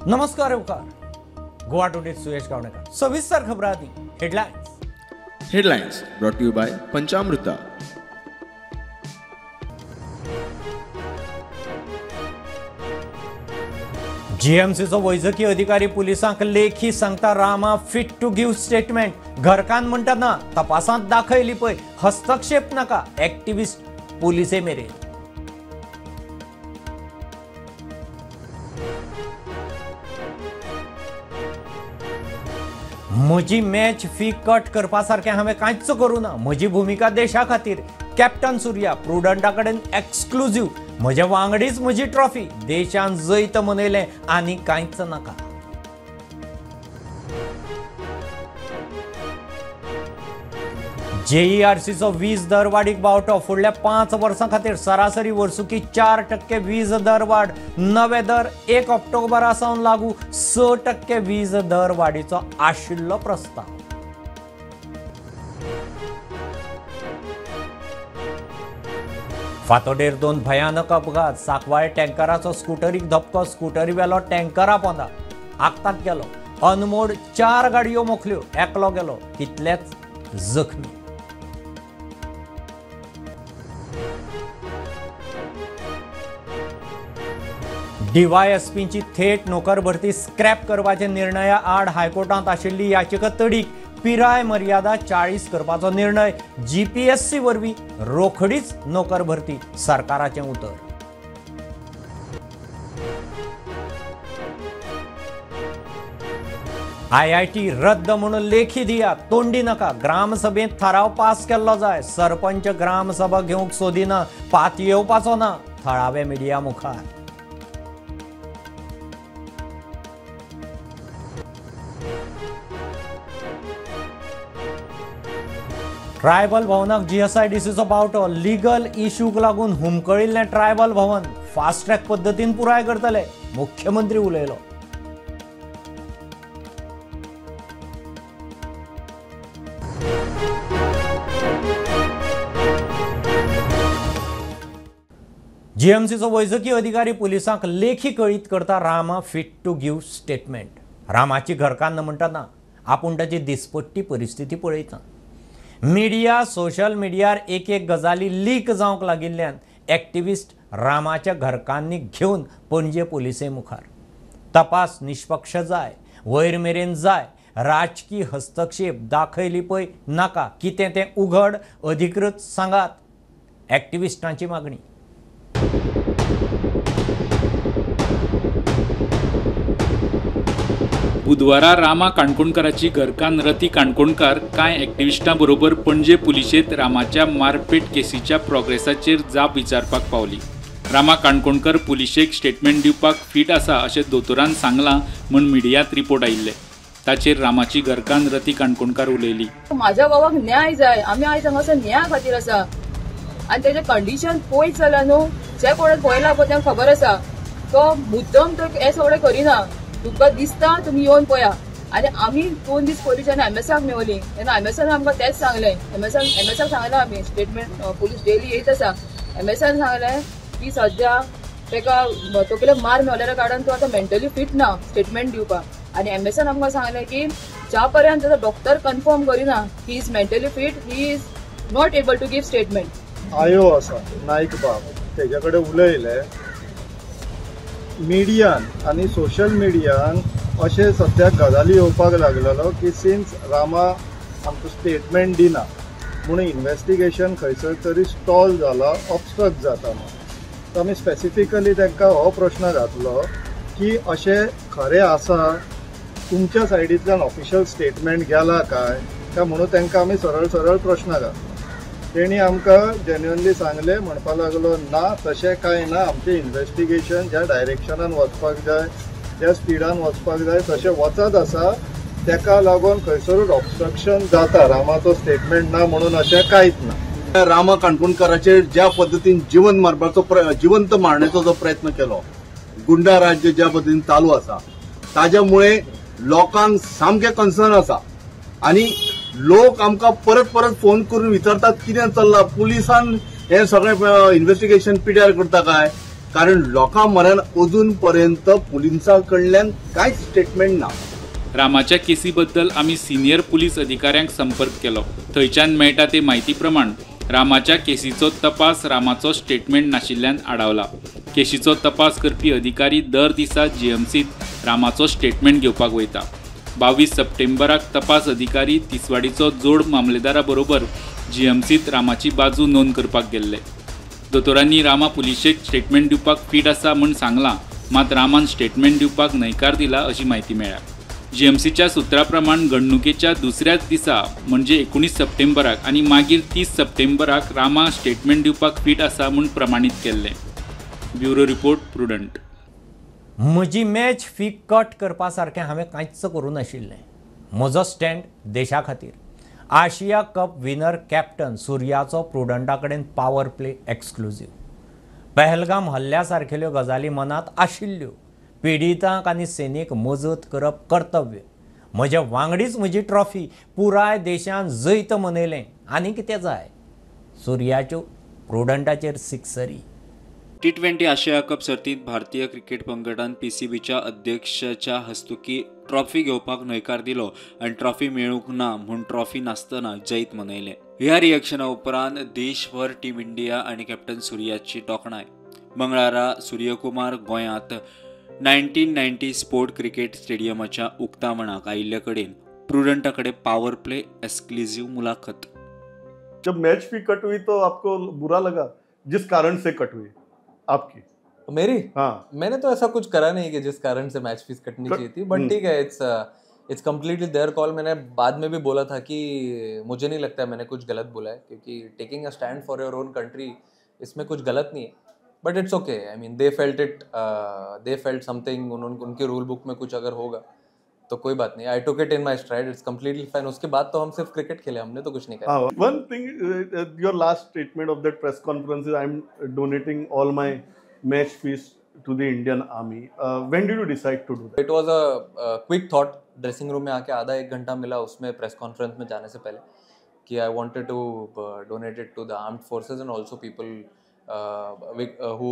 नमस्कार येवकार गोवा टुडे सुयश गावणेकर. सविस्तर खबरां आदी headlines. Headlines brought to you by Panchamruta. जीएमसीचो वैजकी अधिकारी पुलिसांक लेखी सांगता Rama fit to give statement. घरकान्न म्हणटा ना, तपासांत दाखयली पळय, हस्तक्षेप नाका. एक्टिविस्ट पुलिसे मेरेन. म्हजी मॅच फी कट करपा सारकें हांवें कांयच करूं ना. म्हजी भुमिका देशा खातीर. कॅप्टन सुर्या प्रुडंटा कडेन एक्सक्लुझिव्ह. म्हजे वांगडीच म्हजी ट्रॉफी. देशान जैत मनयलें आनी कांयच नाका. जेईआरसीचो वीज दरवाडीक बावटो. फुडल्या 5 वर्सां खातीर सरासरी वर्सुकी 4% वीज दरवाड. नवे दर 1 ऑक्टोबरा सावन लागू. 6% वीज दरवाडीचो आशिल्लो प्रस्ताव. फातोडेर 2 भयानक अपघात. सांकवाळे टँकराचो स्कुटरीक धपको. स्कुटरी वेलो टँकरा पोंदा आगताक गेलो. अनमोड 4 गाडयो मोखल्यो. एकलो गेलो, कितलेच जखमी. डीवायएसपींची थेट नोकर भरती स्क्रॅप करपाच्या निर्णया आड हायकोर्टांत आशिल्ली याचिका तडीक. पिराय मर्यादा 40 करपाचो निर्णय. जीपीएससी वरवीं रोखडीच नोकर भरती, सरकाराचें उतर. आयआयटी रद्द म्हणून लेखी दिया, तोंडी नाका. ग्रामसभेंत थाराव पास केल्लो जाय. सरपंच ग्रामसभा घेवंक सोदिना, पातयेवपाचो ना थळावे मिडिया मुखार. ट्रायबल भवनाक जीएसआयडीसीचो बावटो. लिगल इश्यूक लागून हुमकळिल्लें ट्रायबल भवन फास्ट ट्रॅक पद्दतीन पुराय करतले, मुख्यमंत्री उलयलो. जीएमसीचो वैजकी अधिकारी पुलिसांक लेखी कळीत करता Rama fit to give statement. रामाची घरकान्न म्हणटा ना, आपूण ताची दिसपट्टी परिस्थिती पळयता. मिडिया सोशल मिडियार एक एक गजाली लीक जावंक लागिल्ल्यान एक्टिविस्ट रामाच्या घरकान्नीक घेवन पणजे पुलिसे मुखार. तपास निष्पक्ष जाय, वयर मेरेन जाय. राजकी हस्तक्षेप दाखयली पळय नाका. कितें तें उघड अधिकृत सांगात, एक्टिविस्टांची मागणी. बुधवारा रामा काणकोणकाराची घरकान्न रती काणकोणकार कांय एक्टिविस्टां बरोबर पणजे पुलिशेंत रामाच्या मारपेट केसीच्या प्रोग्रेसाचेर जाप विचारपाक पावली. रामा काणकोणकर पुलिशेक स्टेटमेंट दिवपाक फीट आसा अशें दोतोरान सांगलां म्हूण मिडियांत रिपोर्ट आयिल्ले. ताचेर रामाची घरकान्न रती काणकोणकार उलयली. माझ्या बाबाक न्याय जाय. आमी आयज हांगासर न्याया खातीर आसा आनी तेजें कंडिशन पळयत जाल्यार न्हू, जे कोणें पळयला पळय तांकां खबर आसा, तो मुद्दम तो हें सगळें करिना. तुमकां दिसता तुमी येवन पळया. आनी आमी 2 दीस पयलीं जेन्ना एमएसाक मेवली तेन्ना एमएसान आमकां तेंच सांगलें. एमएसाक सांगलें आमी स्टेटमेंट पुलीस डेली येत आसा. एमएसान सांगलें की सद्या ताका तकलेक मार मेवलेल्या कारणान तो आतां मेंटली फिट ना स्टेटमेंट दिवपाक. आनी एमएसान आमकां सांगलें की ज्या पर्यंत डॉक्टर कन्फर्म करिना he is mentally fit, he is not able to give statement. आयो आसा नायक बाब, तेज्या कडेन उलयले. मिडियान आनी सोशल मिडियान अशें सद्याक गजाली येवपाक लागलेलो की सिन्स रामा आमकां स्टेटमेंट दिना म्हणून इन्वेस्टिगेशन खंयसर तरी स्टॉल जाला, ऑबस्ट्रक्ट जाता म्हणून. तर आमी स्पेसिफिकली तांकां हो प्रश्न घातलो की अशें खरें आसा, तुमच्या सायडींतल्यान ऑफिशियल स्टेटमेंट गेला काय काय म्हणून तांकां आमी सरळ सरळ प्रश्न घातलो. तेणी आमकां जेन्युअनली सांगलें, म्हणपाक लागलो ना तशें कांय ना, आमचें इन्वेस्टिगेशन ज्या डायरेक्शनान वचपाक जाय, ज्या स्पिडान वचपाक जाय तशें वचत आसा. तेका लागून खंयसरूच ऑबस्ट्रक्शन जाता, रामाचो स्टेटमेंट ना म्हणून अशें कांयच ना. रामा काणकोणकाराचेर ज्या पद्दतीन जिवंत मारण्याचो जो प्रयत्न केलो, गुंडा राज्य ज्या पद्दतीन चालू आसा ताज्या मुळे लोकांक सामकें कन्सर्न आसा आनी लोक आमकां परत परत फोन करून विचारतात कितें चल्लां, पुलिसान हें सगळें इन्वेस्टिगेशन पिड्यार करता काय, कारण लोकां म्हऱ्यान अजून पर्यंत पुलिसां कडल्यान कांयच स्टेटमेंट ना. रामाच्या केसी बद्दल आमी सिनियर पुलीस अधिकाऱ्यांक संपर्क केलो. थंयच्यान मेळटा ते म्हायती प्रमाण रामाच्या केसीचो तपास रामाचो स्टेटमेंट नाशिल्ल्यान आडावला. केशीचो तपास करपी अधिकारी दर दिसा जीएमसीत रामाचो स्टेटमेंट घेवपाक वयता. 22 सप्टेंबराक तपास अधिकारी तिसवाडीचो जोड मामलेदारा बरोबर जीएमसीत रामाची बाजू नोंद करपाक गेल्ले. दोतोरांनी रामा पुलिशेक स्टेटमेंट दिवपाक फीट आसा म्हूण सांगलां, मात रामान स्टेटमेंट दिवपाक न्हयकार दिला अशी म्हायती मेळ्ळ्या. जीएमसीच्या सूत्रा प्रमाण घडणुकेच्या दुसऱ्याच दिसा म्हणजे 19 सप्टेंबराक आनी मागीर 30 सप्टेंबराक रामा स्टेटमेंट दिवपाक फीट आसा म्हूण प्रमाणीत केल्लें. Bureau report, Prudent. म्हजी मॅच फी कट करपा सारकें हांवें कांयच करूं नाशिल्लें. म्हजो स्टँड देशा खातीर. आशिया कप विनर कॅप्टन सुर्याचो प्रुडंटा कडेन पावर प्ले एक्सक्लुझीव. पहलगाम हल्ल्या सारकेल्यो गजाली मनांत आशिल्ल्यो. पिडितांक आनी सेनेक मजत करप कर्तव्य. म्हज्या वांगडीच म्हजी ट्रॉफी. पुराय देशान जैत मनयलें. आनी कितें जाय? सुर्याच्यो प्रुडंटाचेर सिक्सरी. T20 आशिया कप सर्तींत भारतीय क्रिकेट पंगडान पीसीबीच्या अध्यक्षाच्या हस्तुकी ट्रॉफी घेवपाक न्हयकार दिलो आनी ट्रॉफी मेळूंक ना म्हूण ट्रॉफी नासतना जैत मनयलें. ह्या रिएक्शना उपरांत देशभर टीम इंडिया आनी कॅप्टन सुर्याची तोखणाय. मंगळारा सूर्यकुमार गोंयांत 1990 स्पोर्ट क्रिकेट स्टेडियमाच्या उक्तावणाक आयिल्ले कडेन प्रुडंटा कडेन पावर प्ले एक्सक्लुझिव मुलाखत. जब मैच फी कट हुई तो आपको बुरा लगा? जिस कारण से कट हुई आपकी? मेरी? हाँ, मैंने तो ऐसा कुछ करा नहीं कि जिस कारण से मैच फीस कटनी चाहिए थी, बट ठीक है, it's completely their call. मैंने बाद में भी बोला था कि मुझे नहीं लगता है मैंने कुछ गलत बोला है, क्योंकि taking a stand for your own country, इसमें कुछ गलत नहीं है. But it's okay, I mean they felt it, they felt something. उनके रूल बुक में कुछ अगर होगा तो कोई बात नहीं. I took it in my stride, it's completely fine. उसके बाद तो हम सिर्फ क्रिकेट खेले, हमने तो कुछ नहीं करा. One thing, your last statement of that press conference is I am donating all my match fees to the Indian army. When did you decide to do that? It was a quick thought. Dressing room में आके आधा एक घंटा मिला उसमें press conference में जाने से पहले कि I wanted to donate it to the armed forces and also people who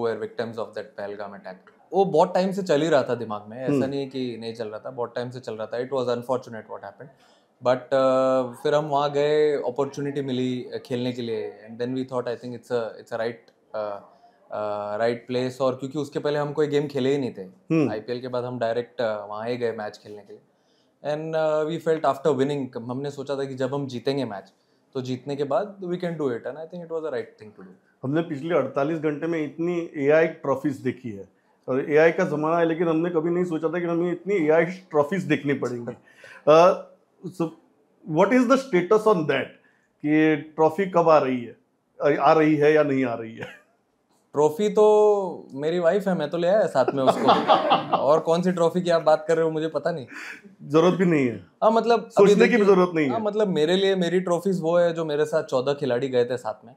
were victims of that Pahalgam attack. वो बहुत टाइम से चल ही रहा था दिमाग में, ऐसा नहीं है कि नहीं चल रहा था, बहुत टाइम से चल रहा था. It was unfortunate what happened, but फिर हम वहाँ गए, अपॉर्चुनिटी मिली खेलने के लिए, and then we thought I think it's a right place. और क्योंकि उसके पहले हम कोई गेम खेले ही नहीं थे, आईपीएल के बाद हम डायरेक्ट वहाँ ही गए मैच खेलने के लिए, and we felt after winning, हमने सोचा था कि जब हम जीतेंगे मैच तो जीतने के बाद we can do it, and I think it was a right thing to do. हमने पिछले 48 घंटे में इतनी एआई ट्रॉफीज देखी है, और एआई का ज़माना है, लेकिन हमने कभी नहीं सोचा था कि हमें इतनी एआई ट्रॉफीज देखनी पड़ेंगी. So what is the status on that कि ट्रॉफी कब आ रही है, आ रही है या नहीं आ रही है? ट्रॉफी तो मेरी वाइफ है, मैं तो ले आया साथ में उसको. और कौन सी ट्रॉफी की आप बात कर रहे हो मुझे पता नहीं. जरूरत भी नहीं है. हाँ, मतलब सोचने की भी जरूरत नहीं है. हाँ, मतलब मेरे लिए मेरी ट्रॉफीज वो है जो मेरे साथ 14 खिलाड़ी गए थे साथ में,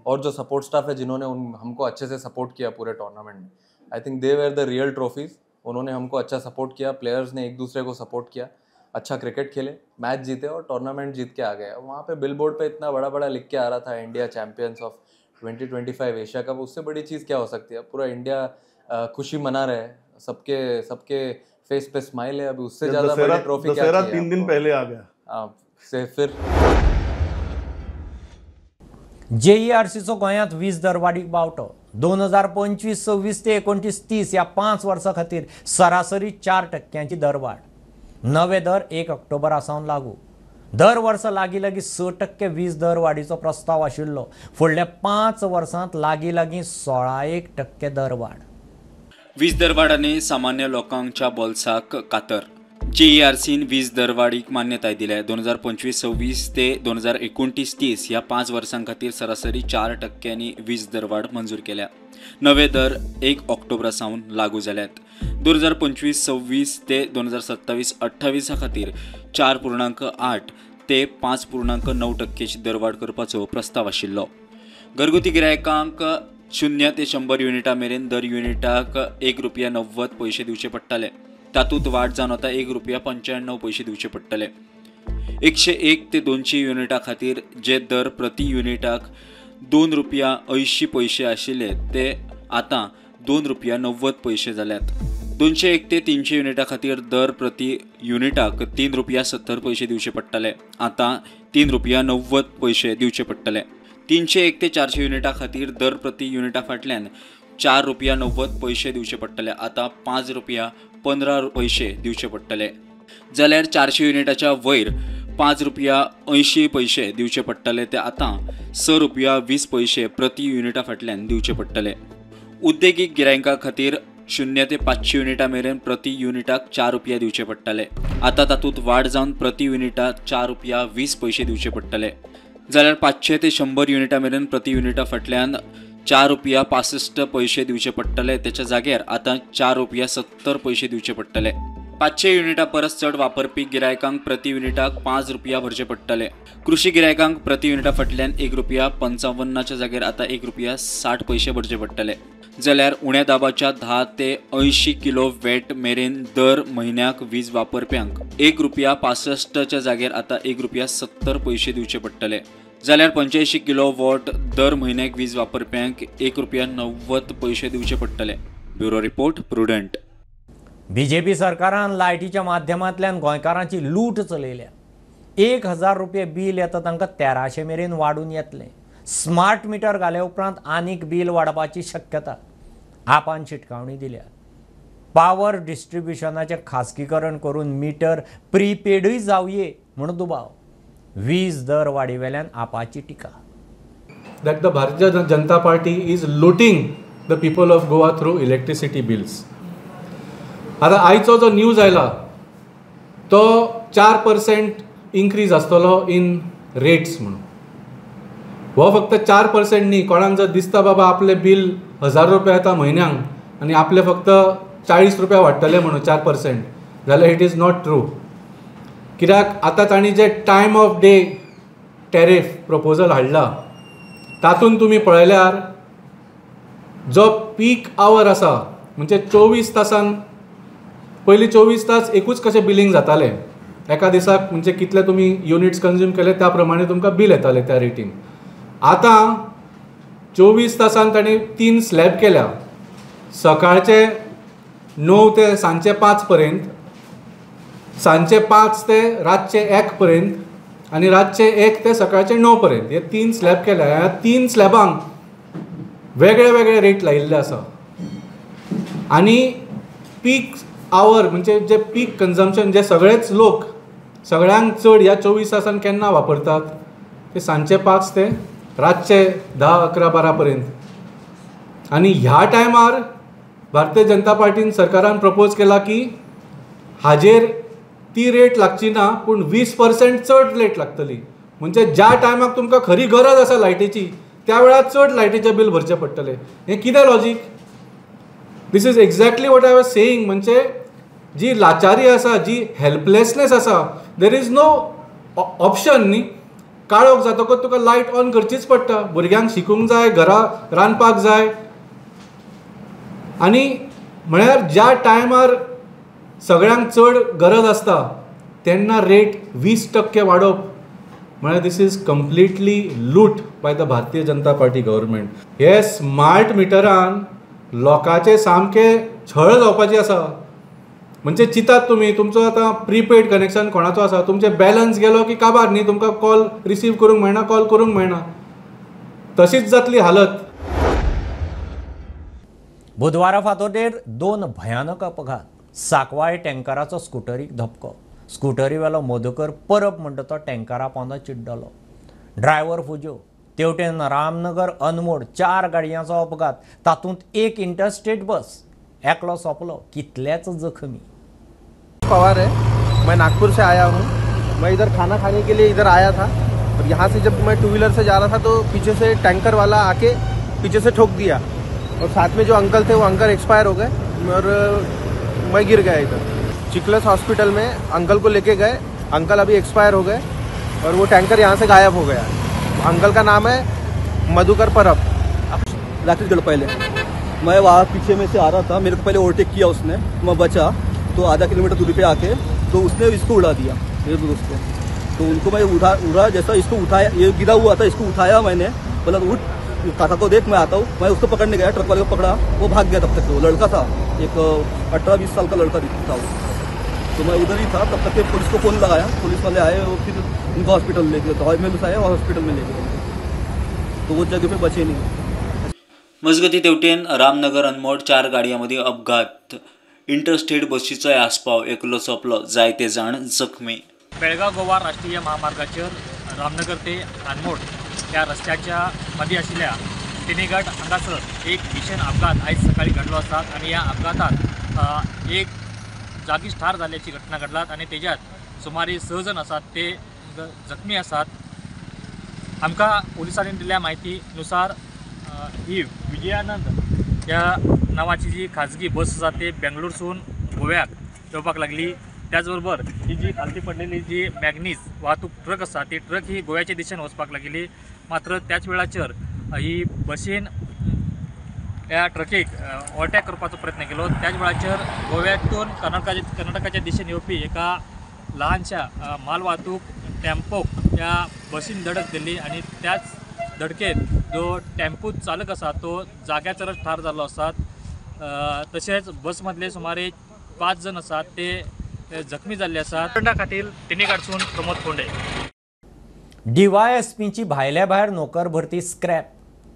और जो सपोर्ट स्टाफ है जिन्होंने हमको अच्छे से सपोर्ट किया पूरे टूर्नामेंट में. I think they were the real trophies. उन्होंने हमको अच्छा सपोर्ट किया, प्लेयर्स ने एक दूसरे को सपोर्ट किया, अच्छा क्रिकेट खेले, मैच जीते और टूर्नामेंट जीत के आ गए. वहाँ पे बिल बोर्ड पे इतना बड़ा बड़ा लिख के आ रहा था India champions of 2025 Asia cup. उससे बड़ी चीज़ क्या हो सकती है? पूरा इंडिया खुशी मना रहे हैं, सबके सबके फेस पे स्माइल है. अभी उससे ज़्यादा बड़ी ट्रॉफी क्या चाहिए? 3 दिन पहले आ गया. हाँ, से फिर जेईआरसीचो गोंयांत वीज दरवाडीक बावटो. 2025-26 ते 29-30 ह्या 5 वर्सां खातीर सरासरी 4% दरवाड. नवे दर 1 ऑक्टोबरा सावन लागू. दर वर्सा लागीं लागीं 6% वीज दरवाडीचो प्रस्ताव आशिल्लो. फुडल्या 5 वर्सांत लागीं लागीं 16.1% दरवाड. वीज दरवाडाने सामान्य लोकांच्या बोल्साक कातर. जेईआरसीन वीज दरवाडीक मान्यताय दिल्या. 2025-26 ते 2029-30 ह्या 5 वर्सां खातीर सरासरी 4% वीज दरवाड मंजूर केल्या. नवे दर 1 ऑक्टोबरा सावन लागू जाल्यात. 2025-26 ते 2027-28 खातीर 4.8 ते 5.9% दरवाड करपाचो प्रस्ताव आशिल्लो. घरगुती गिरायकांक 0 ते 100 युनिटा मेरेन दर युनिटाक ₹1.90 दिवचे पडटाले. तातूंत वाड जावन आतां ₹1.95 दिवचे पडटले. 101 ते 200 युनिटा खातीर जे दर प्रति युनिटाक ₹2.80 आशिल्ले ते आतां 2 रुपया 90 पयशे जाल्यात. 201 ते 300 युनिटा खातीर दर प्रति युनिटाक 3 रुपया 70 पयशे दिवचे पडटले, आतां 3 रुपया 90 पयशे दिवचे पडटले. 301 ते 400 युनिटा खातीर दर प्रति युनिटा फाटल्यान 4 रुपया 90 पयशे दिवचे पडटले, आतां 5 रुपया 15 पयशे दिवचे पडटले. जाल्यार 400 युनिटाच्या वयर 5 रुपया 80 पयशे दिवचे पडटले, ते आतां 6 रुपया 20 पयशे प्रति युनिटा फाटल्यान दिवचे पडटले. उद्देगीक गिरायकां खातीर 0 ते 500 युनिटा मेरेन प्रति युनिटाक 4 रुपया दिवचे पडटले, आतां तातूंत वाड जावन प्रति युनिटाक 4 रुपया 20 पयशे दिवचे पडटले. जाल्यार 500 ते 100 युनिटा मेरेन प्रति युनिटा फाटल्यान 4 रुपया 65 पयशे दिवचे पडटले, त्याच्या जाग्यार आतां 4 रुपया 70 पयशे दिवचे पडटले. 500 युनिटा परस चड वापरपी गिरायकांक प्रति युनिटाक 5 रुपया भरचे पडटले. कृषी गिरायकांक प्रति युनिटा फाटल्यान 1 रुपया 55च्या जाग्यार आतां 1 रुपया 60 पयशे भरचे पडटले. जाल्यार उण्या दाबाच्या 10 ते 80 किलो वॅट मेरेन दर म्हयन्याक वीज वापरप्यांक 1 रुपया 65च्या जाग्यार आतां 1 रुपया 70 पयशे दिवचे पडटले. जाल्यार 85 किलो वॉट दर म्हयन्याक वीज वापरप्यांक 1 रुपया 90 पयशे दिवचे पडटले. Bureau report, Prudent. BJP सरकारान लायटीच्या माध्यमांतल्यान गोंयकारांची लूट चलयल्या. 1000 रुपये बील येता तांकां 1300 मेरेन वाडून येतलें. स्मार्ट मिटर घाले उपरांत आनीक बील वाडपाची शक्यता आपान शिटकावणी दिल्या. पावर डिस्ट्रिब्युशनाचें खासगीकरण करून मिटर प्रीपेडूय जावये म्हूण दुबाव. वीज दर वाडीवेल्यान आपाची टिका. That the Bharatiya Janata Party is looting the people of Goa through electricity bills. आतां आयचो जो न्यूज आयला तो 4% इन्क्रीज आसतलो इन रेट्स म्हणून. हो फक्त 4% न्ही, कोणाक जर दिसता बाबा आपलें बील 1000 रुपया येता म्हयन्यांक आनी आपले फक्त 40 रुपया वाडटले म्हणून 4%, जाल्यार it is not true. कित्याक आतां तांणी जे time of day tariff proposal हाडला तातूंत तुमी पळयल्यार जो पीक our आसा म्हणजे 24 तासान पयलीं 24 तास एकूच कशें बिलींग जातालें एका दिसाक, म्हणजे कितले तुमी युनिट्स कंज्यूम केले त्या प्रमाणे तुमकां बील येतालें त्या रेटीन. आतां 24 तासान तांणी 3 स्लॅब केल्या, सकाळचे 9 ते सांजचे 5 पर्यंत, सांजचे 5 ते रातचे 1 पर्यंत आनी रातचे 1 ते सकाळचे 9 पर्यंत, हे 3 स्लॅब केल्या. ह्या 3 स्लॅबांक वेगळे वेगळे रेट लायिल्ले आसा. आनी पीक our म्हणजे जे पीक कन्जम्पशन जे सगळेच लोक सगळ्यांक चड ह्या 24 तासान केन्ना वापरतात ते सांजचे 5 ते रातचे 10, 11, 12 पर्यंत. आनी ह्या टायमार भारतीय जनता पार्टीन सरकारान प्रपोज केला की हाजेर ती रेट लागची ना पूण 20% चड रेट लागतली. म्हणजे ज्या टायमाक तुमकां खरी गरज आसा लायटीची त्या वेळार चड लायटीचें बील भरचें पडटलें. हें कितें logic? This is exactly what I was saying. म्हणजे जी लाचारी आसा, जी हेल्पलेसनेस आसा, there is no option न्ही. काळोख जातकच तुका लायट ऑन करचीच पडटा, भुरग्यांक शिकूंक जाय, घरा रांदपाक जाय. आनी म्हळ्यार ज्या टायमार सगळ्यांक चड गरज आसता तेन्ना रेट 20% वाडोवप म्हळ्यार this is completely loot by the Bharatiya Janata Party government. हे स्मार्ट मिटरान लोकांचे सामके छळ जावपाची आसा. म्हणजे चिंतात तुमी, तुमचो आतां प्रीपेड कनेक्शन कोणाचो आसा, तुमचें बॅलन्स गेलो की काबार न्ही, तुमकां कॉल रिसीव करूंक मेळना, कॉल करूंक मेळना, तशीच जातली हालत. बुधवारा फांतोडेर 2 भयानक अपघात. साकवाळे टँकराचो स्कुटरीक धपको. स्कुटरीवेलो मधुकर परब म्हणटा तो टँकरा पोंदा चिड्डलो. ड्रायव्हर फुज्यो. तेवटेन रामनगर अनमोड 4 गाडयांचो अपघात, तातूंत एक इंटरस्टेट बस, एकलो सोंपलो, कितलेच जखमी. पवार है, मैं नागपुर से आया हूँ. मैं इधर खाना खाने के लिए इधर आया था और यहाँ से जब मैं टू व्हीलर से जा रहा था तो पीछे से टैंकर वाला आके पीछे से ठोक दिया और साथ में जो अंकल थे वो अंकल एक्सपायर हो गए और मैं गिर गया। इधर चिकलस हॉस्पिटल में अंकल को लेके गए, अंकल अभी एक्सपायर हो गए और वो टैंकर यहाँ से गायब हो गया। अंकल का नाम है मधुकर परब। लाठीगढ़ पहले मैं वहाँ पीछे में से आ रहा था, मेरे को पहले ओवरटेक किया उसने, मैं बचा तो आधा किलोमीटर दूरी पे आके तो उसने इसको उड़ा दिया मेरे दोस्त को। तो उनको मैं उठा उड़ा जैसा इसको उठाया, ये गिरा हुआ था, इसको उठाया मैंने, बोला उठ, काका को देख मैं आता हूँ। मैं उसको पकड़ने गया, ट्रक वाले को पकड़ा, वो भाग गया। तब तक वो लड़का था, एक 18-20 साल का लड़का था वो। तो मैं उधर ही था तब तक के पुलिस को फ़ोन लगाया, पुलिस वाले आए और फिर उनको हॉस्पिटल ले गए, तो एम्बुलेंस आए और हॉस्पिटल में ले गए, तो वो जगह पे बचे नहीं। मजगती तेवटेन रामनगर अनमोड 4 गाडयांमदीं अपघात, इंटरस्टेट बसीचोय आस्पाव, एकलो सोंपलो, जायते जाण जखमी। बेळगांव गोवा राष्ट्रीय महामार्गाचेर रामनगर ते अनमोड ह्या रस्त्याच्या मदीं आशिल्ल्या तिनेघाट हांगासर एक भीषण अपघात आयज सकाळी घडलो आसा आनी ह्या अपघातात एक जागीच ठार जाल्ल्याची घटना घडलात आनी तेज्यात सुमारे 6 जण आसात ते जखमी आसात। आमकां पुलिसांनी दिल्ल्या म्हायतीनुसार ही विजयानंद ह्या नांवाची जी खाजगी बस आसा ते बेंगलोरसून गोव्याक येवपाक लागली। त्याचबरोबर ही जी खालती पडलेली जी मॅग्नीज वाहतूक ट्रक आसा ती ट्रक ही गोव्याच्या दिशेन वचपाक लागिल्ली, मात्र त्याच वेळाचेर ही बसीन ह्या ट्रकीक ओवरटेक करपाचो प्रयत्न केलो। त्याच वेळाचेर गोव्यातून कर्नाटकाच्या दिशेन येवपी एका ल्हानशा माल वाहतूक टेम्पोक त्या बसीन धडक दिली आनी त्याच धडकेत जो टेम्पो चालक आसा तो जाग्याचेरच ठार जाल्लो आसा। तशेंच बसमदले सुमारे 5 जण आसात ते जखमी जाल्ले आसात। खातीर तिनेघाटसून प्रमोद फोंडे। डीवायएसपीची भायल्या भायर नोकर भरती स्क्रॅप,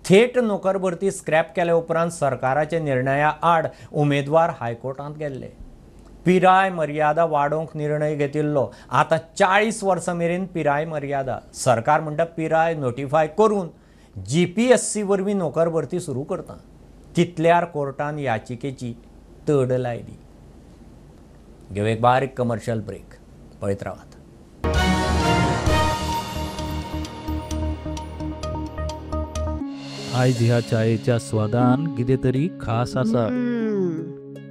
थेट नोकर भरती स्क्रॅप केल्या उपरांत सरकाराच्या निर्णया आड उमेदवार हायकोर्टांत गेल्ले। पिराय मर्यादा वाडोवंक निर्णय घेतिल्लो, आतां 40 वर्सां मेरेन पिराय मर्यादा। सरकार म्हणटा पिराय नोटिफाय करून जीपीएससी वरवीं नोकर भरती सुरू करता, तितल्यार कोर्टान याचिकेची तड लायली। घेवं एक बारीक कमर्शियल ब्रेक, पळयत रावात। आयज ह्या चायेच्या स्वादान कितें तरी खास आसा।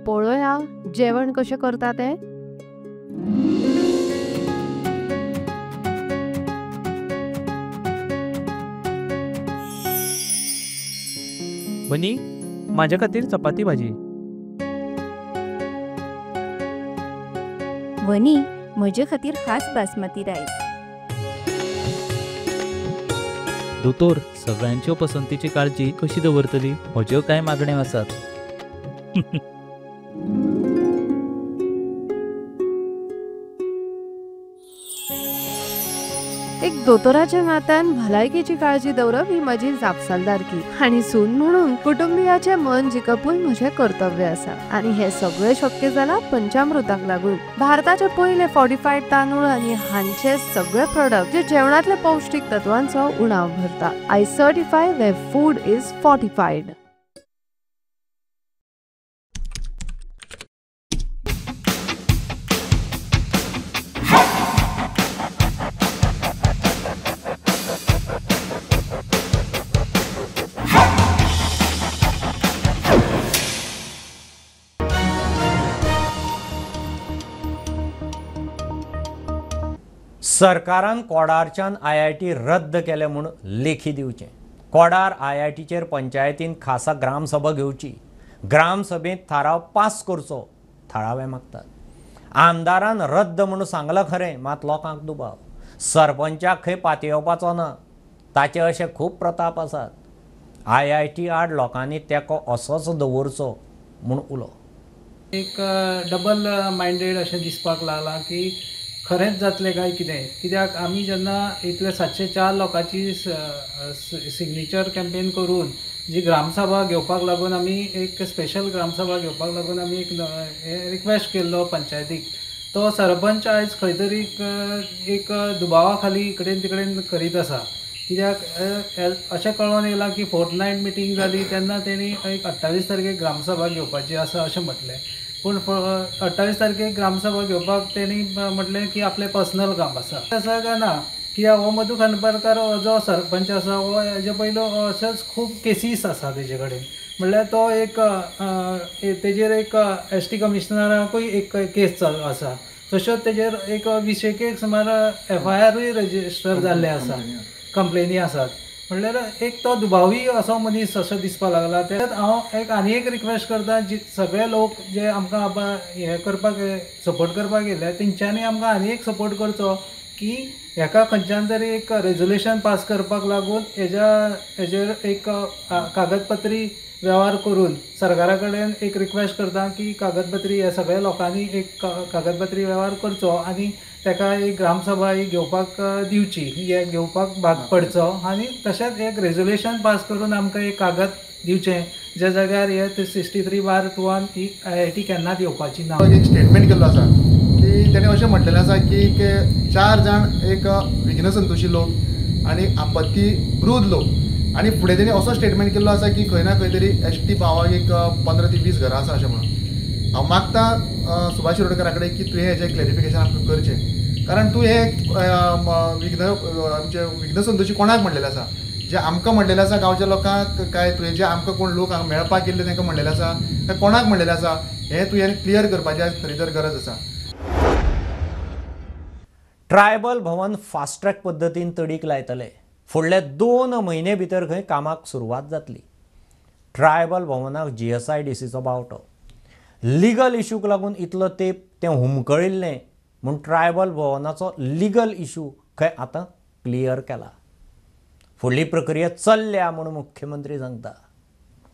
पळोवया जेवण कशें करता तें। बनी, माझ्या खातीर चपाती भाजी। वनी, म्हजे खातीर खास बासमती रायस। दोतोर, सगळ्यांच्यो पसंतीची काळजी कशी दवरतली? म्हज्यो कांय मागण्यो आसात। एक दोतोराच्या नात्यान भलायकेची काळजी दवरप ही म्हजी जापसालदारकी आनी सून म्हणून कुटुंबियाचें मन जिखपूय म्हजें कर्तव्य आसा आनी हें सगळें शक्य जालां पंचामृताक लागून। भारताचे पयले फॉर्टिफायड तांदूळ आनी हांचे सगळे प्रोडक्ट जे जेवणांतले पौष्टीक तत्वांचो उणाव भरता। I certify where food is fortified. सरकारान कोडारच्यान आयआयटी रद्द केले म्हूण लेखी दिवचें। कोडार आयआयटीचेर पंचायतीन खासा ग्रामसभा घेवची, ग्रामसभेंत थाराव पास करचो थळावे मागतात। आमदारान रद्द म्हूण सांगलां खरें, मात लोकांक दुबाव। सरपंचाक खंय पातयेवपाचो ना, ताचे अशे खूब प्रताप आसात। आयआयटी आड लोकांनी तेंको असोच दवरचो म्हूण उलो। एक डबल मायंडेड अशें दिसपाक लागलां की खरेंच जातलें काय कितें, कित्याक आमी जेन्ना इतले 704 लोकांची सिग्नेचर कॅम्पेन करून जी ग्रामसभा घेवपाक लागून आमी एक स्पेशल ग्रामसभा घेवपाक लागून आमी एक रिक्वेस्ट केल्लो पंचायतीक, तो सरपंच आयज खंय तरी एक दुबावा खाली इकडेन तिकडेन करीत आसा। कित्याक अशें कळोन येयलां की फोर्थ नायट मिटींग जाली तेन्ना तेणी एक 28 तारखेक ग्रामसभा घेवपाची आसा अशें म्हटलें, पूण 28 तारखेक ग्रामसभा घेवपाक तेणी म्हटलें की आपलें पर्सनल काम आसा। आसा काय ना कित्याक हो मधू खांडपारकार जो सरपंच आसा हो हेजे पयलो अशेंच खूब केसीस आसा तेजे कडेन, म्हणल्यार तो एक तेजेर एक एस टी कमिशनराकूय एक केस चालू आसा, तश्योच तेजेर एक 20 सुमार एफआयआरूय रजिस्टर जाल्ले आसा, कंप्लेनी आसात। म्हणल्यार एक तो दुबावी असो मनीस असो दिसपाक लागला। तेन्ना हांव एक आनी एक रिक्वेस्ट करता, जी सगळे लोक जे आमकां हे करपाक सपोर्ट करपाक येयले तेंच्यांनी आमकां आनी एक सपोर्ट करचो की हेका खंयच्यान तरी एक रेजोल्युशन पास करपाक लागून हेजेर एक कागदपत्री वेव्हार करून सरकारा कडेन एक रिक्वेस्ट करता की कागदपत्री ह्या सगळ्या लोकांनी एक कागदपत्री वेव्हार करचो आनी ताका एक ग्रामसभा ही घेवपाक दिवची, हे घेवपाक भाग पडचो आनी तशेंच एक रेजोल्युशन पास करून आमकां एक कागद दिवचें ज्या जाग्यार हे 63/2 ही IIT केन्नाच येवपाची ना. एक स्टेटमेंट केल्लो आसा की तेणें अशें म्हटलेलें आसा की 4 जाण एक विघ्नसंतोशी लोक आनी आपत्ती वृद्ध लोक आनी फुडें तेणें असो स्टेटमेंट केल्लो आसा की खंय ना खंय तरी एस टी भावाक एक 15 ते 20 घरां आसा अशें म्हणून. हांव मागता सुभाष शिरोडकरा कडेन की तुवें हेजें क्लॅरिफिकेशन आमकां करचें, कारण तूं हें विघ्न आमचें विघ्नसंतोशी कोणाक म्हणलेलें आसा, जे आमकां म्हणलेलें आसा गांवच्या लोकांक काय तुवें जे आमकां कोण लोक हांगा मेळपाक येयल्ले तांकां म्हणलेलें आसा काय कोणाक म्हणलेलें आसा, हें तुवें क्लियर करपाची आज खरी तर गरज आसा. ट्रायबल भवन फास्ट ट्रॅक पद्दतीन तडीक लायतले. फुडले 2 म्हयने भितर खंय कामाक सुरवात जातली. ट्रायबल भवनाक GSIDCचो बावटो. लिगल इशूक लागून इतलो तेंप तें हुमकळिल्लें म्हूण ट्रायबल भवनाचो लिगल इशू खंय आतां क्लियर केला. फुडली प्रक्रिया चल्ल्या म्हूण मुख्यमंत्री सांगता.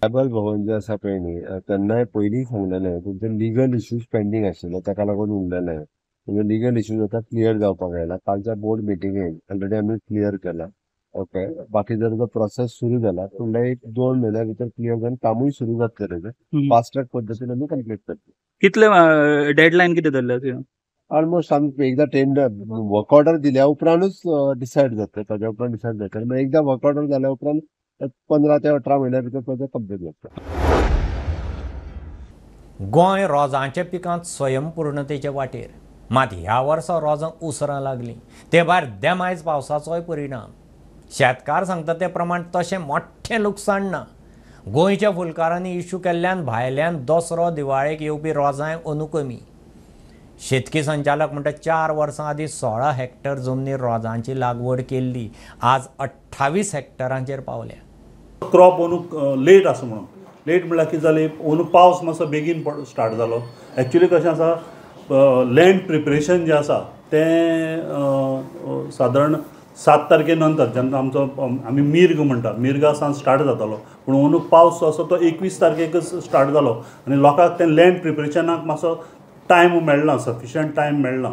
ट्रायबल भवन जें आसा पळय न्ही, तेन्नाय पयलीं सांगलेलें तुमचे लिगल इश्यूज पेंडींग आशिल्ले ताका लागून उरलेलें. तुमचे लिगल इश्यूज आतां क्लियर जावपाक आयला. कालच्या बोर्ड मिटिंगेन ऑलरेडी आमी क्लियर केला. ओके, बाकी जर जो प्रोसेस सुरू जाला फुडल्या 1-2 म्हयन्या भितर क्लियर जावन कामूय सुरू जातलें तेजें. फास्ट ट्रॅक पद्दतीन आमी कंप्लीट करतले. कितले डेडलायन कितें धरल्या तुवें? ऑलमोस्ट आमी एकदां टेंडर वर्क ऑर्डर दिल्या उपरांतूच डिसायड जातलें, ताज्या उपरांत डिसायड जातलें. मागीर एकदां वर्क ऑर्डर जाल्या उपरांत 15 ते 18 म्हयन्या भितर प्रोजेक्ट कंप्लीट जाता. गोंय रोजांच्या पिकांत स्वयंपूर्णतेचे वाटेर, मात ह्या वर्सा रोजां उसरां लागलीं. ते भायर देमायज पावसाचोय परिणाम. शेतकार सांगता ते प्रमाण तशें मोठें लुकसाण ना. गोंयच्या फुलकारांनी इशू केल्ल्यान भायल्यान दसरो दिवाळेक येवपी रोजांय अंदू कमी. शेतकी संचालक म्हणटा 4 वर्सां आदीं 16 हेक्टर जमनीर रोजांची लागवड केल्ली, आज 28 हेक्टरांचेर पावल्या. क्रॉप अंदू लेट आसा म्हणून, लेट म्हणल्यार कितें जालें, अंदू पावस मातसो बेगीन स्टार्ट जालो. एक्चुली कशें आसा, लँड प्रिपरेशन जें आसा तें सादारण 7 तारखे नंतर जेन्ना आमचो आमी मिर्ग म्हणटा, मिर्गा सावन स्टार्ट जातालो, पूण अंदू पावस जो आसा तो 21 तारखेकच स्टार्ट जालो आनी लोकांक तें लँड प्रिपरेशनाक मातसो टायम मेळना, सफिशियंट टायम मेळना.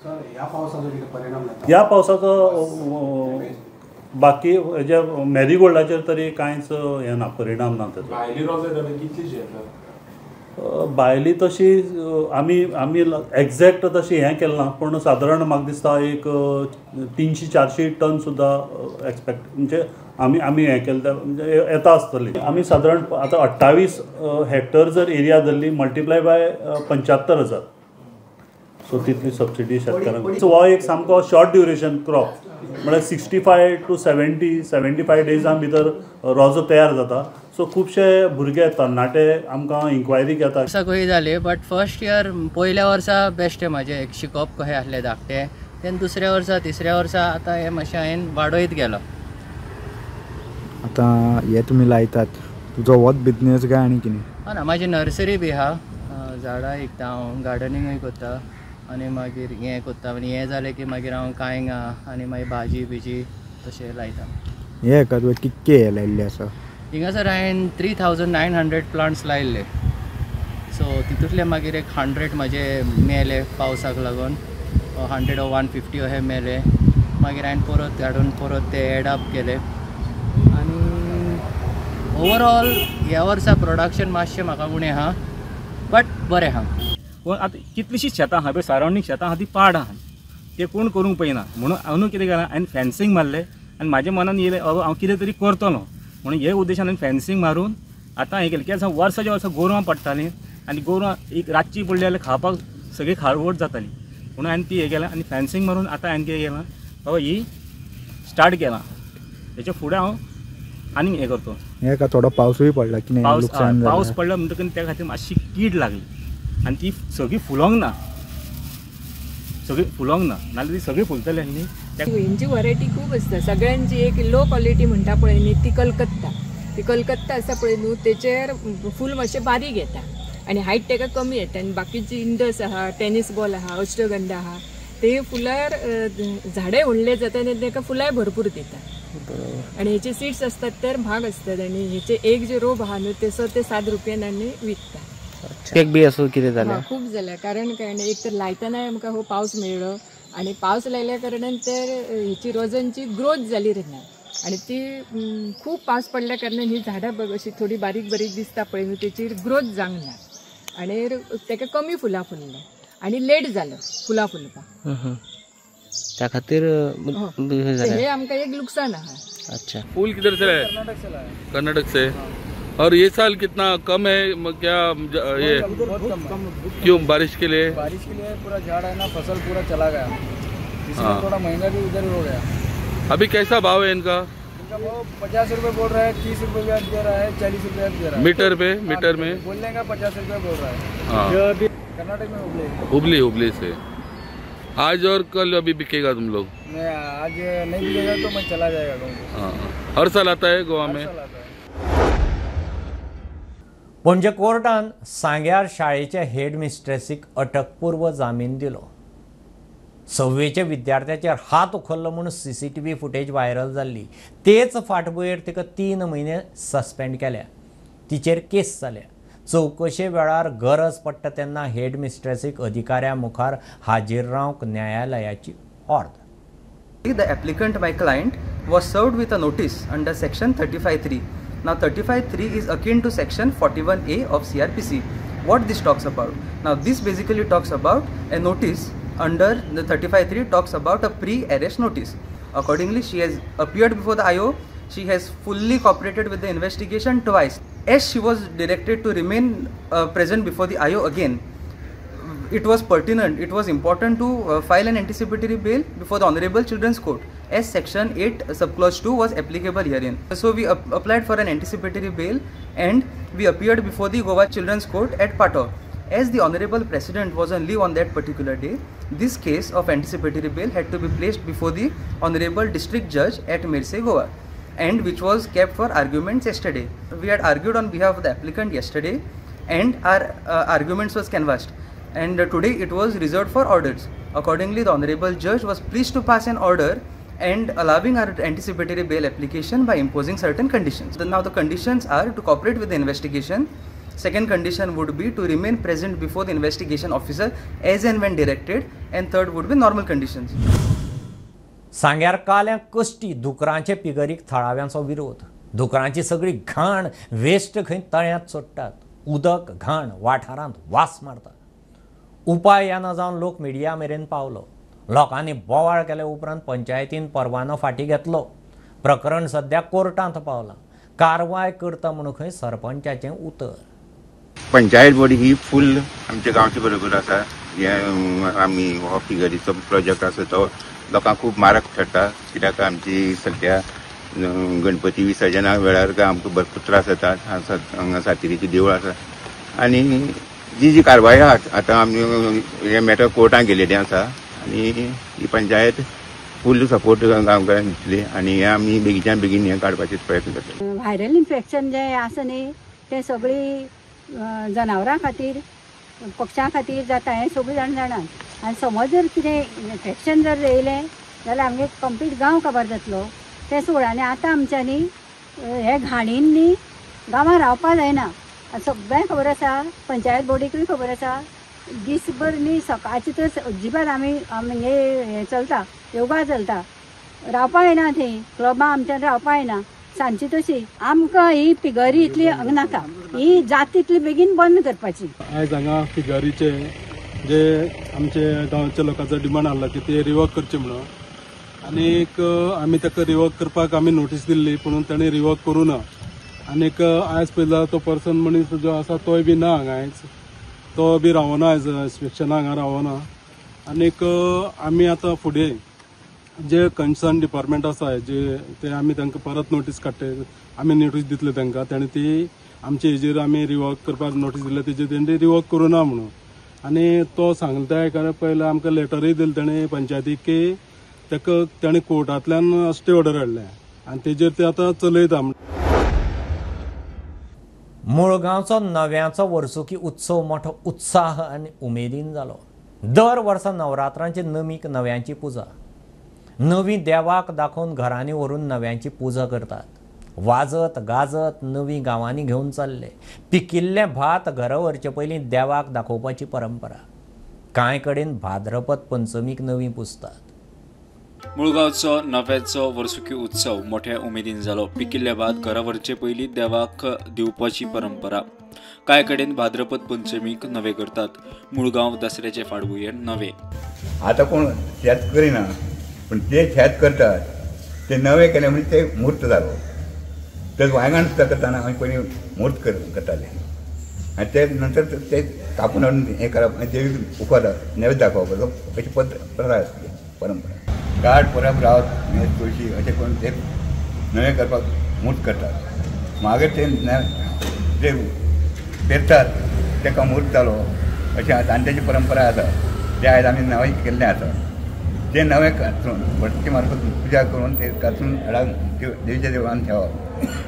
ह्या पावसाचो कितें परिणाम जाता? ह्या पावसाचो बाकी हेज्या मॅरीगोल्डाचेर तरी कांयच हें ना, परिणाम ना तेजो. भायली रोजां कितलीशी येतात? भायली तशी आमी आमी एग्जॅक्ट तशी हें केलें ना, पूण सादारण म्हाका दिसता एक 300-400 टन सुद्दां एक्सपेक्ट म्हणजे आमी आमी हें केलें म्हणजे येता आसतली. आमी सादारण आतां 28 हेक्टर जर एरिया धरली मल्टिप्लाय बाय 75,000, सो तितली सबसिडी शेतकारांक. सो हो एक सामको शॉर्ट ड्युरेशन क्रॉप, म्हळ्यार 65 to 70-75 डेजां भितर रोजो तयार जाता. सो खुबशे भुरगे तरणाटे आमकां इन्क्वायरी घेता. वर्सां कशी जाली, बट फर्स्ट इयर पयल्या वर्सा बेश्टें म्हाजें एक शिकप कशें आसलें धाकटें, तेन्ना दुसऱ्या वर्सा तिसऱ्या वर्सा आतां हें मातशें हांवें वाडयत गेलो. आतां हे तुमी लायतात, तुजो होच बिजनेस काय आनी कितें? ना, म्हाजी नर्सरी बी आहा, झाडां विकता हांव, गार्डनिंगूय करता आनी मागीर हें करता आनी हें जालें की मागीर हांव कांयगां आनी मागीर भाजी बिजी तशें लायता. हे हाका तुवें कितके हे लायिल्ले आसा? हिंगासर हांवें 3900 प्लांट्स लायिल्ले. सो तितूंतले मागीर एक 100 म्हाजे मेले पावसाक लागून, 100 or 150 अशे मेले. मागीर हांवें परत हाडून परत ते एड अप केले आनी ओवरऑल ह्या वर्सा प्रोडक्शन मातशें म्हाका उणें आहा, बट बरें आहा. पूण आतां कितलींशींच शेतां आहा पळय, सरावंडींग शेतां आहा ती पाड आहा, ते कोण करूंक पळयना. म्हणून अंदू कितें केलां, हांवें फेन्सींग मारलें आनी म्हाज्या मनान येयलें बाबा हांव कितें तरी करतलो म्हणून हे उद्देशान हांवें फेन्सींग मारून आतां हें केलें. कित्याक वर्साच्या वर्सा गोरवां पडटालीं आनी गोरवां एक रातची पडली जाल्यार खावपाक सगळी खारवट जाताली, म्हणून हांवें ती हें केलां आनी फेन्सींग मारून आतां हांवें कितें केलां बाबा ही स्टार्ट केलां. हेच्या फुडें हांव आनीक हें करता. हें का थोडो पावसूय पडला की पावस पडला म्हणटकच त्या खातीर मातशी कीड लागली आनी ती सगळी फुलोंक ना, सगळी फुलोंक ना, नाल्यार ती सगळी फुलतली आसली. हेंची व्हरायटी खूब आसता सगळ्यांची. एक लो क्वॉलिटी म्हणटा पळय न्ही ती कलकत्ता, ती कलकत्ता आसा पळय न्हू, तेचेर फूल मातशें बारीक येता आनी हायट तेका कमी येता. आनी बाकीची इंडस आहा, टेनीस बॉल आहा, अष्टगंधा आहा, ते फुलार झाडां व्हडले जाता आनी ताका फुलांय भरपूर दिता. आनी हेचे सीड्स असतात तर म्हाग असतात आनी हेचे एक जे रोप आहा न्हू ते 6 ते 7 रुपयान आमी विकता. केक बी असो कितें जालें? खूब जालें, कारण काय एक तर लायतनाय आमकां हो पावस मेळ्ळो आनी पावस लायल्या कारणान तर हेची रोजांची ग्रोथ जाली ना आनी ती खूब पावस पडल्या कारणान ही झाडां बघ अशी थोडी बारीक बारीक दिसता पळय न्हू तेची ग्रोथ जावंक ना आनी ताका कमी फुलां फुल्लें आनी लेट जालो फुलां फुलपाक. त्या खातीर हे आमकां एक नुकसान आहा. अच्छा, फूल किधर से है? कर्नाटक से लाए। कर्नाटक से। और ये साल कितना कम है क्या ये? क्यों? बारिश के लिए? बारिश के लिए पूरा झाड़ है ना, फसल पूरा चला गया, इसलिए थोड़ा महंगा भी उधर हो गया। अभी कैसा भाव है इनका? इनका भाव 50 रुपये बोल रहा है, 30 रुपये दे रहा है, 40 रुपये दे रहा है। Metre pay? मीटर में बोलने का 50 रुपये बोल रहा है। कर्नाटक में हुबली। हुबली से आज और कल अभी बिकेगा तुम लोग? नहीं, आज नहीं बिकेगा तो मैं चला जाएगा गाँव। हाँ, हर साल आता है गोवा में। पणजे कोर्टान सांग्यार शाळेच्या हेड मिस्ट्रेसीक अटकपूर्व जामीन दिलो. सव्वेच्या विद्यार्थ्याचेर हात उखल्लो म्हूण सीसीटीव्ही फुटेज व्हायरल जाल्ली तेच फाटभुंयेर तिका 3 म्हयने सस्पेंड केल्या. तिचेर केस जाल्या. चवकशे वेळार गरज पडटा तेन्ना हेड मिस्ट्रेसीक अधिकाऱ्या मुखार हाजीर रावंक न्यायालयाची ऑर्द. The applicant, my client, was served with a notice under section 35(3). Now 35(3) is akin to section 41A of CRPC. What this talks about? Now this basically talks about a notice under the 35(3) talks about a pre-arrest notice. Accordingly, she has appeared before the IO. She has fully cooperated with the investigation twice. As she was directed to remain present before the IO again, it was pertinent, it was important to file an anticipatory bail before the Honorable Children's Court, as section 8 subclause 2 was applicable herein. So we applied for an anticipatory bail and we appeared before the Goa Children's Court at Pato. As the Honorable President was on leave on that particular day, this case of anticipatory bail had to be placed before the Honorable District Judge at Mirse, Goa, and which was kept for arguments yesterday. We had argued on behalf of the applicant yesterday and our arguments was canvassed, and today it was reserved for orders. Accordingly, the Honorable Judge was pleased to pass an order and allowing our anticipatory bail application by imposing certain conditions. Now the conditions are to cooperate with the investigation. Second condition would be to remain present before the investigation officer as and when directed, and third would be normal conditions. सांग्यार काल्या कश्टी दुकरांचे पिगरीक थळाव्यांचो विरोध. दुकरांची सगळी घाण waste खंय तळ्यांत सोडटात. उदक घाण वाठारांत वास मारता. उपाय येना जावन लोक मिडिया मेरेन पावलो. लोकांनी बोवाळ केल्या उपरांत पंचायतीन परवानो फाटीं घेतलो. प्रकरण सद्या कोर्टांत पावलां. कारवाय करता म्हणून खंय सरपंचाचें उतर. पंचायत बॉडी ही फूल आमच्या गांवचे बरोबर आसा. हे आमी हो फिगरीचो प्रोजेक्ट आसा तो लोकांक खूब मारक ठरता, कित्याक आमची सद्या गणपती विसर्जना वेळार आमकां भरपूर त्रास जाता. हांगा सातेरीचीं देवळां आसा आनी जी जी कारवाय आहा आतां आमी हे मॅटर कोर्टान गेलेलें आसा आनी ही पंचायत फूल सपोर्ट गांवकारांक दितली आनी हे आमी बेगीच्या बेगीन हें काडपाचे प्रयत्न करतले. व्हायरल इन्फेक्शन जें आसा न्ही तें सगळीं जनावरां खातीर पक्षां खातीर जाता हें सगळीं जाण जाणात. आनी समज जर कितें इन्फेक्शन जर येयलें जाल्यार आमगे कंप्लीट गांव काबार जातलो. तें सोड आनी आतां आमच्यांनी हे घाणीन न्ही गांवां रावपा जायना. सगळ्यांक खबर आसा, पंचायत बोर्डीकूय खबर आसा. दीसभर न्ही सकाळची तर अजिबात आमी आमगे हें चलता, योगा चलता, रावपा येना थंय क्लबां आमच्यान रावपा येना. सांजची तशी आमकां ही पिगरी इतली नाका, ही जात तितली बेगीन बंद करपाची. आयज हांगा फिगरीचे जे आमचे गांवच्या लोकांचो डिमांड आहलो की ते रिवर्क करचे म्हणून, आनीक आमी ताका रिवर्क करपाक आमी नोटीस दिल्ली पूण ताणें रिवर्क करूं ना. आनीक आयज पळयला तो पर्सन मनीस जो आसा तोय बी ना हांगा, आयज तो बी रावना, आयज इन्स्पेक्शना हांगा रावना. आनीक आमी आतां फुडें जे कन्सर्न डिपार्टमेंट आसा जे ते आमी तांकां परत नोटीस काडटे, आमी नोटीस दितले तांकां, ताणें ती आमचे हेजेर आमी रिवर्क करपाक नोटीस दिल्या तेजेर तेणी रिवर्क करूं ना म्हणून. आनी तो सांगता त्या कारण पयलें आमकां लेटरूय दिलें ताणें पंचायतीक की ताका ताणें कोर्टांतल्यान स्टे ऑर्डर हाडल्या आनी तेजेर ते आतां चलयता. मुळगांवचो नव्याचो वर्सुकी उत्सव मोठो उत्साह आनी उमेदीन जालो. दर वर्सा नवरात्रांचे नमीक नव्यांची पुजा, नवी देवाक दाखोवन घरांनी व्हरून नव्यांची पुजा करतात. वाजत गाजत नवी गांवांनी घेवन चल्ले. पिकिल्लें भात घरा व्हरचे पयलीं देवाक दाखोवपाची परंपरा. कांय कडेन भाद्रपद पंचमीक नवी पुजतात. मुळगांवचो नव्याचो वर्सुकी उत्सव मोठ्या उमेदीन जालो. पिकिल्ले भात घरा व्हरचे पयलीं देवाक दिवपाची परंपरा. कांय कडेन भाद्रपद पंचमीक नवे करतात. मुळगांव दसऱ्याचे फाटभुंयेर नवे. आतां कोण शेत करिना, पूण जे शेत करतात ते नवे केले म्हणजे ते म्हूर्त जालो. तर वांयगण सुद्दां करतना आमी पयलीं म्हूर्त करताले आनी ते नंतर ते कापून हाडून हें करप आनी देवीक उखलप, नैवेद्य दाखोवप, अशी पद्दत प्रथा आसली, परंपरा. गाड परब रावत हे तुळशी अशें करून ते नवें करपाक म्हूर्त करतात. मागीर ते जे पेरतात ताका म्हूर्त जालो अशें आतां आनी तेजी परंपरा आसा. ते आयज आमी नवें केल्लें आसा. ते नवें कातरून भटकी मार्फत पुजा करून ते कातरून हाडाक देवीच्या देवळान ठेवप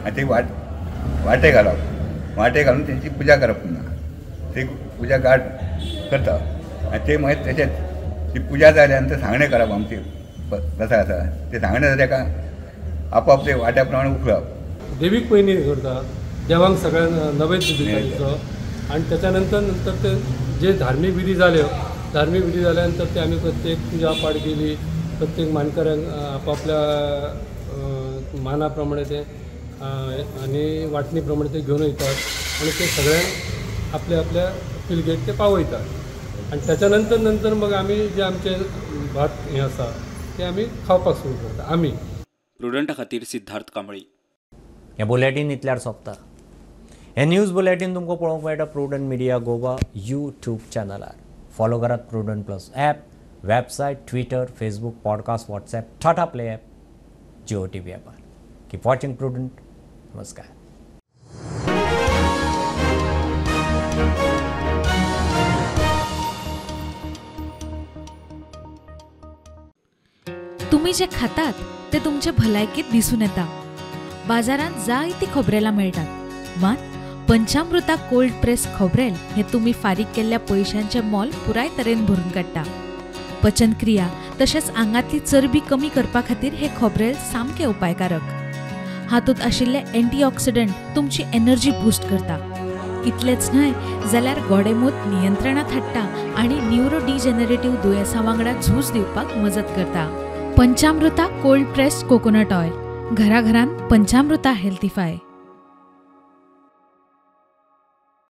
आनी ते वाटे घालप, वाटे घालून तेंची पुजा करप. पुन्हा ते पुजा गाड करता आनी ते मागीर तशेंच ती पुजा जाल्या नंतर सांगणें करप आमची प्रथा आसा. ते सांगणें जालें का आपोआप ते वाट्या प्रमाणे उखलप. देवीक पयलीं करता, देवांक सगळ्यांक नैवेद्य दिता तेचो आनी त्याच्या नंतर नंतर ते जे धार्मीक विधी जाल्यो, धार्मीक विधी जाल्या नंतर ते आमी प्रत्येक पुजा पाठ केली, प्रत्येक मानकऱ्यांक आपापल्या माना प्रमाणे ते आनी वांटणी प्रमाणे ते घेवन वयतात आनी ते सगळ्यांक आपल्या आपल्या पिलगेक ते पावयतात. आनी त्याच्या नंतर नंतर मग आमी जे आमचे भात हें आसा ते आमी खावपाक सुरू करता आमी. प्रुडंटा खातीर सिद्धार्थ कांबळी. हें बुलेटीन इतल्यार सोंपता. हें न्यूज बुलेटीन तुमकां पळोवंक मेळटा प्रुडंट मिडिया गोवा यूट्यूब चॅनलार. फॉलो करात Prudent plus app, website, Twitter, Facebook, podcast, WhatsApp, Tata play app, Jio TV ॲपार. Keep watching prudent. नमस्कार. तुम्ही जे खातात ते तुमचे भलायकेत दिसून येता. बाजारांत जायती खोबरेलां मेळटात, मात पंचामृता कोल्ड प्रेस खोबरेल हे तुम्ही फारीक केल्ल्या पयशांचे मोल पुराय तरेन भरून काडटा. पचनक्रिया तशेंच आंगांतली चरबी कमी करपा खातीर हे खोबरेल सामकें उपायकारक. हातूंत आशिल्ले एंटीऑक्सिडंट तुमची एनर्जी बूस्ट करता. इतलेंच न्हय जाल्यार गोडेमूत नियंत्रणांत हाडटा आनी न्युरो डिजनरेटिव्ह दुयेंसां वांगडा झूज दिवपाक मजत करता. Panchamrita cold pressed coconut oil, घराघरांत पंचामृता हेल्थीफाय.